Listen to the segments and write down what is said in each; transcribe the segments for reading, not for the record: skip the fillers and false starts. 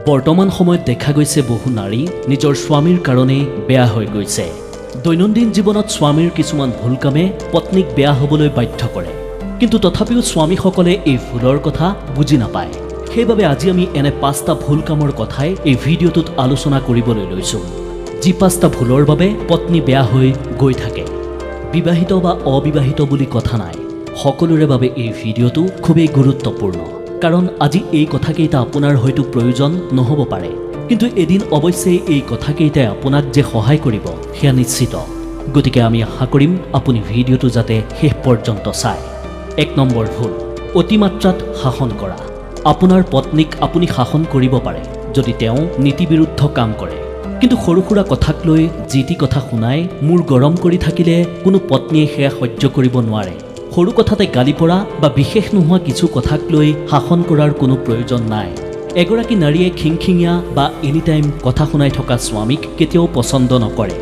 বৰ্তমান সময়ত দেখা গৈছে বহু নাৰী নিজৰ স্বামীৰ কাৰণেই বেয়া হৈ গৈছে। দৈনন্দিন জীৱনত স্বামীৰ কিছুমান ভুল কামে পত্নীক বেয়া হ'বলৈ বাধ্য কৰে, কিন্তু তথাপিও স্বামীসকলে এই ভুলৰ কথা বুজি নাপায়। সেইবাবে আজি আমি এনে পাঁচটা ভুল কামৰ কথাই এই ভিডিঅ'টোত আলোচনা কৰিবলৈ লৈছোঁ, যি পাঁচটা ভুলৰ বাবে পত্নী বেয়া হৈ গৈ থাকে। বিবাহিত বা অবিবাহিত বুলি কথা নাই, সকলোৰে বাবে এই ভিডিঅ'টো খুবেই গুৰুত্বপূৰ্ণ। কাৰণ আজি এই কথাকেইটা আপোনাৰ হয়তো প্ৰয়োজন নহ'ব পাৰে, কিন্তু এদিন অৱশ্যেই এই কথাকেইটাই আপোনাক যে সহায় কৰিব সেয়া নিশ্চিত। গতিকে আমি আশা কৰিম আপুনি ভিডিঅ'টো যাতে শেষ পৰ্যন্ত চায়। 1 নম্বৰ ভুল, অতিমাত্ৰাত শাসন কৰা। আপোনাৰ পত্নীক আপুনি শাসন কৰিব পাৰে যদি তেওঁ নীতিবিৰুদ্ধ কাম কৰে, কিন্তু সৰু সুৰা কথাক লৈ যি টি কথা শুনাই মূৰ গৰম কৰি থাকিলে কোনো পত্নীয়ে সেয়া সহ্য কৰিব নোৱাৰে। সৰু কথাতে গালি পৰা বা বিশেষ নোহোৱা কিছু কথাক লৈ শাসন কৰাৰ কোনো প্ৰয়োজন নাই। এগৰাকী নাৰীয়ে খিংখিঙীয়া বা এনিটাইম কথা শুনাই থকা স্বামীক কেতিয়াও পচন্দ নকৰে।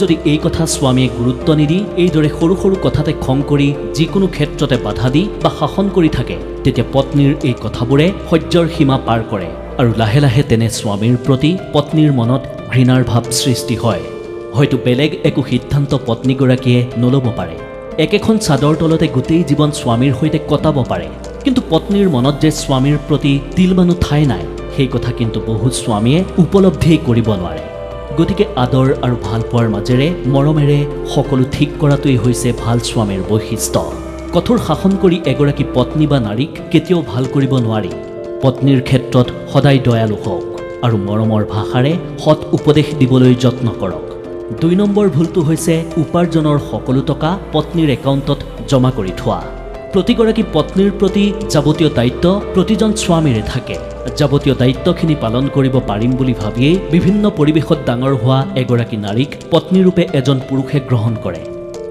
যদি এই কথা স্বামীয়ে গুৰুত্ব নিদি এইদৰে সৰু সৰু কথাতে খং কৰি যিকোনো ক্ষেত্ৰতে বাধা দি বা শাসন কৰি থাকে, তেতিয়া পত্নীৰ এই কথাবোৰে সহ্যৰ সীমা পাৰ কৰে আৰু লাহে লাহে তেনে স্বামীৰ প্ৰতি পত্নীৰ মনত ঘৃণাৰ ভাৱ সৃষ্টি হয়। হয়তো বেলেগ একো সিদ্ধান্ত পত্নীগৰাকীয়ে নল'ব পাৰে, একেখন চাদৰ তলতে গোটেই জীৱন স্বামীৰ সৈতে কটাব পাৰে, কিন্তু পত্নীৰ মনত যে স্বামীৰ প্ৰতি তিলমানো ঠাই নাই, সেই কথা কিন্তু বহু স্বামীয়ে উপলব্ধিয়েই কৰিব নোৱাৰে। গতিকে আদৰ আৰু ভালপোৱাৰ মাজেৰে মৰমেৰে সকলো ঠিক কৰাটোৱেই হৈছে ভাল স্বামীৰ বৈশিষ্ট্য। কঠোৰ শাসন কৰি এগৰাকী পত্নী বা নাৰীক কেতিয়াও ভাল কৰিব নোৱাৰি। পত্নীৰ ক্ষেত্ৰত সদায় দয়ালু হওক আৰু মৰমৰ ভাষাৰে সৎ উপদেশ দিবলৈ যত্ন কৰক। 2 নম্বৰ ভুলটো হৈছে উপাৰ্জনৰ সকলো টকা পত্নীৰ একাউণ্টত জমা কৰি থোৱা। প্ৰতিগৰাকী পত্নীৰ প্ৰতি যাৱতীয় দায়িত্ব প্ৰতিজন স্বামীৰে থাকে। যাৱতীয় দায়িত্বখিনি পালন কৰিব পাৰিম বুলি ভাবিয়েই বিভিন্ন পৰিৱেশত ডাঙৰ হোৱা এগৰাকী নাৰীক পত্নীৰূপে এজন পুৰুষে গ্ৰহণ কৰে।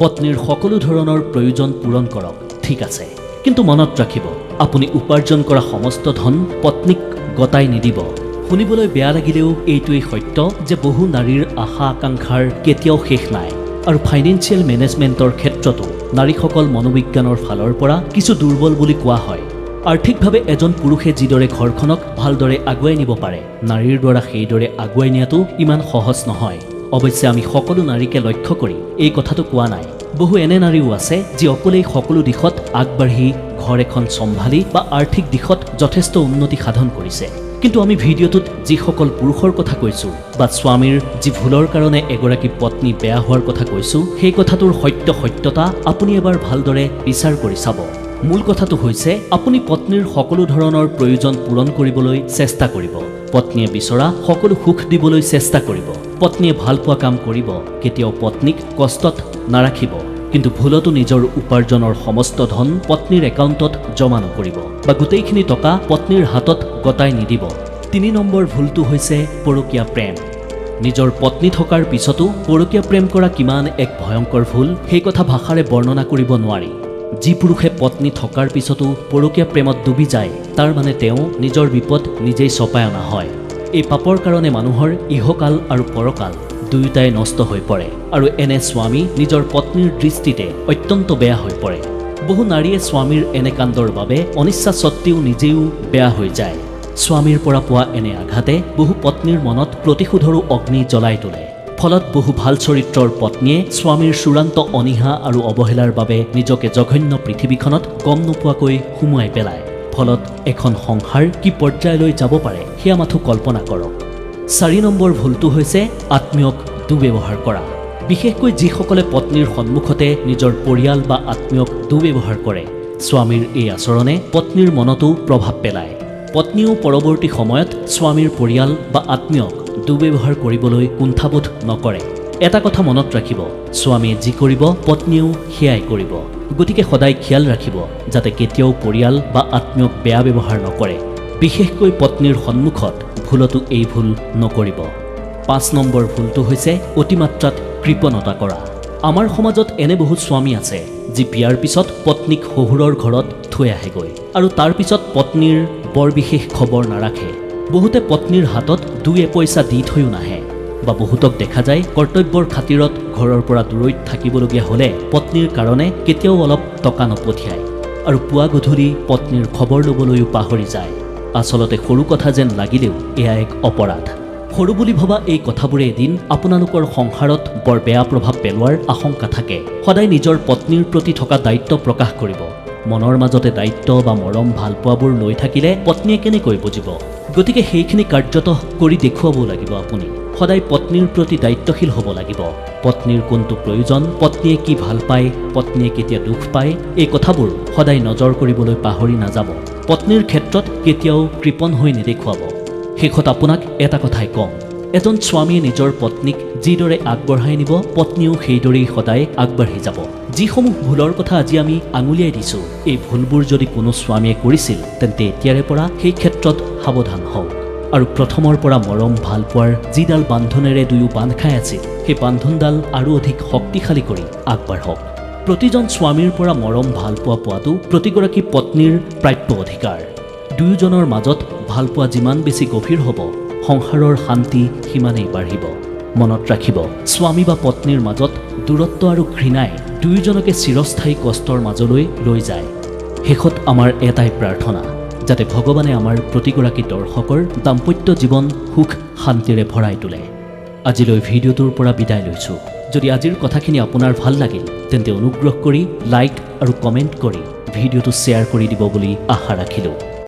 পত্নীৰ সকলো ধৰণৰ প্ৰয়োজন পূৰণ কৰক, ঠিক আছে, কিন্তু মনত ৰাখিব আপুনি উপাৰ্জন কৰা সমস্ত ধন পত্নীক গতাই নিদিব। শুনিবলৈ বেয়া লাগিলেও এইটোৱেই সত্য যে বহু নাৰীৰ আশা আকাংক্ষাৰ কেতিয়াও শেষ নাই আৰু ফাইনেন্সিয়েল মেনেজমেণ্টৰ ক্ষেত্ৰতো নাৰীসকল মনোবিজ্ঞানৰ ফালৰ পৰা কিছু দুৰ্বল বুলি কোৱা হয়। আৰ্থিকভাৱে এজন পুৰুষে যিদৰে ঘৰখনক ভালদৰে আগুৱাই নিব পাৰে, নাৰীৰ দ্বাৰা সেইদৰে আগুৱাই নিয়াটো ইমান সহজ নহয়। অৱশ্যে আমি সকলো নাৰীকে লক্ষ্য কৰি এই কথাটো কোৱা নাই। বহু এনে নাৰীও আছে যি অকলেই সকলো দিশত আগবাঢ়ি ঘৰ এখন চম্ভালি বা আৰ্থিক দিশত যথেষ্ট উন্নতি সাধন কৰিছে। কিন্তু আমি ভিডিঅ'টোত যিসকল পুৰুষৰ কথা কৈছোঁ বা স্বামীৰ যি ভুলৰ কাৰণে এগৰাকী পত্নী বেয়া হোৱাৰ কথা কৈছোঁ, সেই কথাটোৰ সত্যতা আপুনি এবাৰ ভালদৰে বিচাৰ কৰি চাব। মূল কথাটো হৈছে আপুনি পত্নীৰ সকলো ধৰণৰ প্ৰয়োজন পূৰণ কৰিবলৈ চেষ্টা কৰিব, পত্নীয়ে বিচৰা সকলো সুখ দিবলৈ চেষ্টা কৰিব, পত্নীয়ে ভালপোৱা কাম কৰিব, কেতিয়াও পত্নীক কষ্টত নাৰাখিব। কিন্তু ভুলতো নিজৰ উপাৰ্জনৰ সমস্ত ধন পত্নীৰ একাউণ্টত জমা নকৰিব বা গোটেইখিনি টকা পত্নীৰ হাতত গতাই নিদিব। 3 নম্বৰ ভুলটো হৈছে পৰকীয়া প্ৰেম। নিজৰ পত্নী থকাৰ পিছতো পৰকীয়া প্ৰেম কৰা কিমান এক ভয়ংকৰ ভুল, সেই কথা ভাষাৰে বৰ্ণনা কৰিব নোৱাৰি। যি পুৰুষে পত্নী থকাৰ পিছতো পৰকীয়া প্ৰেমত ডুবি যায়, তাৰ মানে তেওঁ নিজৰ বিপদ নিজেই চপাই অনা হয়। এই পাপৰ কাৰণে মানুহৰ ইহকাল আৰু পৰকাল দুয়োটাই নষ্ট হৈ পৰে আৰু এনে স্বামী নিজৰ পত্নীৰ দৃষ্টিতে অত্যন্ত বেয়া হৈ পৰে। বহু নাৰীয়ে স্বামীৰ এনে কাণ্ডৰ বাবে অনিচ্ছা সত্ত্বেও নিজেও বেয়া হৈ যায়। স্বামীৰ পৰা পোৱা এনে আঘাতে বহু পত্নীৰ মনত প্ৰতিশোধৰো অগ্নি জ্বলাই তোলে। ফলত বহু ভাল চৰিত্ৰৰ পত্নীয়ে স্বামীৰ চূড়ান্ত অনীহা আৰু অৱহেলাৰ বাবে নিজকে জঘন্য পৃথিৱীখনত গম নোপোৱাকৈ সুমুৱাই পেলায়। ফলত এখন সংসাৰ কি পৰ্যায়লৈ যাব পাৰে সেয়া মাথো কল্পনা কৰক। 4 নম্বৰ ভুলটো হৈছে আত্মীয়ক দুৰ্ব্যৱহাৰ কৰা। বিশেষকৈ যিসকলে পত্নীৰ সন্মুখতে নিজৰ পৰিয়াল বা আত্মীয়ক দুৰ্ব্যৱহাৰ কৰে, স্বামীৰ এই আচৰণে পত্নীৰ মনতো প্ৰভাৱ পেলায়। পত্নীয়েও পৰৱৰ্তী সময়ত স্বামীৰ পৰিয়াল বা আত্মীয়ক দুৰ্ব্যৱহাৰ কৰিবলৈ কুণ্ঠাবোধ নকৰে। এটা কথা মনত ৰাখিব, স্বামীয়ে যি কৰিব পত্নীয়েও সেয়াই কৰিব। গতিকে সদায় খিয়াল ৰাখিব যাতে কেতিয়াও পৰিয়াল বা আত্মীয়ক বেয়া ব্যৱহাৰ নকৰে। বিশেষকৈ পত্নীৰ সন্মুখত ভুলতো এই ভুল নকৰিব। 5 নম্বৰ ভুলটো হৈছে অতিমাত্ৰাত কৃপণতা কৰা। আমাৰ সমাজত এনে বহু স্বামী আছে যি বিয়াৰ পিছত পত্নীক শহুৰৰ ঘৰত থৈ আহেগৈ আৰু তাৰ পিছত পত্নীৰ বৰ বিশেষ খবৰ নাৰাখে। বহুতে পত্নীৰ হাতত 2 পইচা দি থৈও নাহে বা বহুতক দেখা যায় কৰ্তব্যৰ খাতিৰত ঘৰৰ পৰা দূৰৈত থাকিবলগীয়া হ'লে পত্নীৰ কাৰণে কেতিয়াও অলপ টকা নপঠিয়ায় আৰু পুৱা গধূলি পত্নীৰ খবৰ ল'বলৈও পাহৰি যায়। আচলতে সৰু কথা যেন লাগিলেও এয়া এক অপৰাধ। সৰু বুলি ভবা এই কথাবোৰে এদিন আপোনালোকৰ সংসাৰত বৰ বেয়া প্ৰভাৱ পেলোৱাৰ আশংকা থাকে। সদায় নিজৰ পত্নীৰ প্ৰতি থকা দায়িত্ব প্ৰকাশ কৰিব। মনৰ মাজতে দায়িত্ব বা মৰম ভালপোৱাবোৰ লৈ থাকিলে পত্নীয়ে কেনেকৈ বুজিব? গতিকে সেইখিনি কাৰ্যতঃ কৰি দেখুৱাবও লাগিব। আপুনি সদায় পত্নীৰ প্ৰতি দায়িত্বশীল হ'ব লাগিব। পত্নীৰ কোনটো প্ৰয়োজন, পত্নীয়ে কি ভাল পায়, পত্নীয়ে কেতিয়া দুখ পায়, এই কথাবোৰ সদায় নজৰ কৰিবলৈ পাহৰি নাযাব। পত্নীৰ ক্ষেত্ৰত কেতিয়াও কৃপণ হৈ নেদেখুৱাব। শেষত আপোনাক এটা কথাই কওঁ, এজন স্বামীয়ে নিজৰ পত্নীক যিদৰে আগবঢ়াই নিব, পত্নীয়েও সেইদৰেই সদায় আগবাঢ়ি যাব। যিসমূহ ভুলৰ কথা আজি আমি আঙুলিয়াই দিছোঁ, এই ভুলবোৰ যদি কোনো স্বামীয়ে কৰিছিল, তেন্তে এতিয়াৰে পৰা সেই ক্ষেত্ৰত সাৱধান হওক। আৰু প্ৰথমৰ পৰা মৰম ভালপোৱাৰ যিডাল বান্ধোনেৰে দুয়ো বান্ধ খাই আছিল, সেই বান্ধোনডাল আৰু অধিক শক্তিশালী কৰি আগবাঢ়ক। প্ৰতিজন স্বামীৰ পৰা মৰম ভালপোৱা পোৱাটো প্ৰতিগৰাকী পত্নীৰ প্ৰাপ্য অধিকাৰ। দুয়োজনৰ মাজত ভালপোৱা যিমান বেছি গভীৰ হ'ব, সংসাৰৰ শান্তি সিমানেই বাঢ়িব। মনত ৰাখিব, স্বামী বা পত্নীৰ মাজত দূৰত্ব আৰু ঘৃণাই দুয়োজনকে চিৰস্থায়ী কষ্টৰ মাজলৈ লৈ যায়। শেষত আমাৰ এটাই প্ৰাৰ্থনা, যাতে ভগৱানে আমাৰ প্ৰতিগৰাকী দৰ্শকৰ দাম্পত্য জীৱন সুখ শান্তিৰে ভৰাই তোলে। আজিলৈ ভিডিঅ'টোৰ পৰা বিদায় লৈছোঁ। যদি আজিৰ কথাখিনি আপোনাৰ ভাল লাগিল, তেন্তে অনুগ্ৰহ কৰি লাইক আৰু কমেণ্ট কৰি ভিডিঅ'টো শ্বেয়াৰ কৰি দিব বুলি আশা ৰাখিলোঁ।